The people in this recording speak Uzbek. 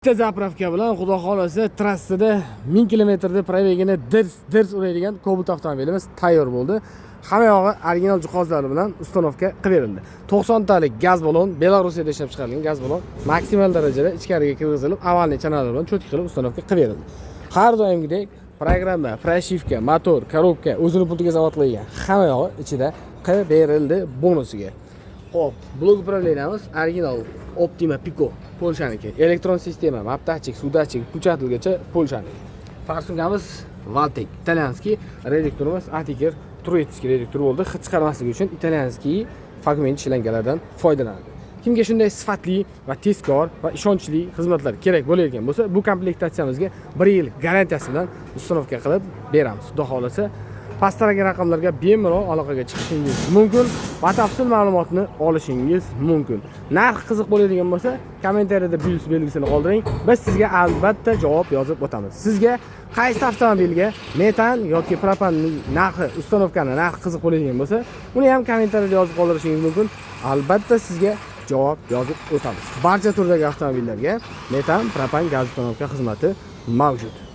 Bitta заправка bilan, xudo xohlasa, trassada 1000 kilometrda пробег ini dirs dirs uradigan Cobalt avtomobilimiz tayyor bo'ldi. Hamma yog'i original jihozlari bilan установка qilib berildi. 90 talik gaz balon, Belarusiyada ishlab chiqarilgan gaz balon maksimal darajada ichkariga kirgizilib, овальный chanalar bilan чётко qilib установка qilib berildi. Har doimgidek programma, прошивка, motor, коробка o'zini pultiga zavod qilingan, hamma yog'i ichida qilib berildi bonusiga. Xo'p, блок управления miz original Optima Pico, Polshaniki. Elektron sistema, map датчик, suv датчик, включатель gacha Polshaniki. Форсунка miz Valtek, итальянский, reduktorimiz Atiker турецкий reduktor bo'ldi. Hid chiqarmasligi uchun итальянский фагмент shlangalardan foydalanadi. Kimga shunday sifatli va tezkor va ishonchli xizmatlar kerak bo'layotgan bo'lsa, bu komplektatsiyamizga 1 yil garantiyasi bilan установка qilib beramiz. Xudo xohlasa, pastdagi raqamlarga bemalol aloqaga chiqishingiz mumkin, batafsil ma'lumotni olishingiz mumkin. Narx qiziq bo'ladigan bo'lsa, kommentariyada plyus belgisini qoldiring, biz sizga albatta javob yozib o'tamiz. Sizga qaysi avtomobilga metan yoki propanning narxi, установка ni narxi qiziq bo'ladigan bo'lsa, uni ham kommentariyada yozib qoldirishingiz mumkin, albatta sizga javob yozib o'tamiz. Barcha turdagi avtomobillarga metan, propan, gaz установка xizmati mavjud.